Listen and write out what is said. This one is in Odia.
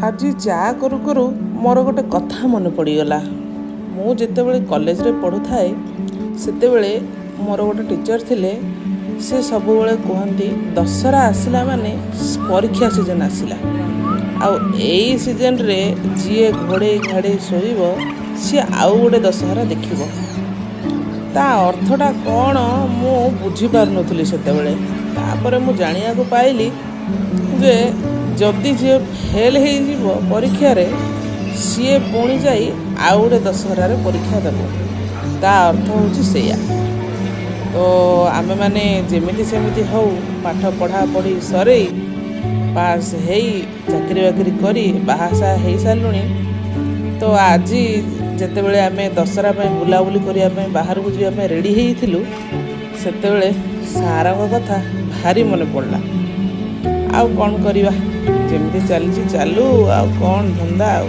ଆଜି ଚା କରୁ କରୁ ମୋର ଗୋଟେ କଥା ମନେ ପଡ଼ିଗଲା। ମୁଁ ଯେତେବେଳେ କଲେଜରେ ପଢ଼ୁଥାଏ, ସେତେବେଳେ ମୋର ଗୋଟେ ଟିଚର୍ ଥିଲେ। ସେ ସବୁବେଳେ କୁହନ୍ତି, ଦଶହରା ଆସିଲା ମାନେ ପରୀକ୍ଷା ସିଜନ୍ ଆସିଲା, ଆଉ ଏଇ ସିଜନ୍ରେ ଯିଏ ଘୋଡ଼େଇ ଘାଡ଼େଇ ଶୋଇବ, ସିଏ ଆଉ ଗୋଟେ ଦଶହରା ଦେଖିବ। ତା ଅର୍ଥଟା କ'ଣ ମୁଁ ବୁଝିପାରୁନଥିଲି ସେତେବେଳେ। ତାପରେ ମୁଁ ଜାଣିବାକୁ ପାଇଲି ଯେ ଯଦି ଯିଏ ଫେଲ୍ ହେଇଯିବ ପରୀକ୍ଷାରେ, ସିଏ ପୁଣି ଯାଇ ଆଉ ଗୋଟେ ଦଶହରାରେ ପରୀକ୍ଷା ଦେବ। ତା ଅର୍ଥ ହେଉଛି ସେଇଆ। ତ ଆମେମାନେ ଯେମିତି ସେମିତି ହଉ ପାଠ ପଢ଼ାପଢ଼ି ସରେଇ, ପାସ୍ ହେଇ, ଚାକିରି ବାକିରି କରି ବାହାସାହା ହେଇସାରିଲୁଣି। ତ ଆଜି ଯେତେବେଳେ ଆମେ ଦଶହରା ପାଇଁ ବୁଲାବୁଲି କରିବା ପାଇଁ ବାହାରକୁ ଯିବା ପାଇଁ ରେଡ଼ି ହେଇଥିଲୁ, ସେତେବେଳେ ସାରଙ୍କ କଥା ଭାରି ମନେ ପଡ଼ିଲା। ଆଉ କ'ଣ କରିବା? ଯେମିତି ଚାଲିଛି ଚାଲୁ, ଆଉ କ'ଣ ଧନ୍ଦା ଆଉ।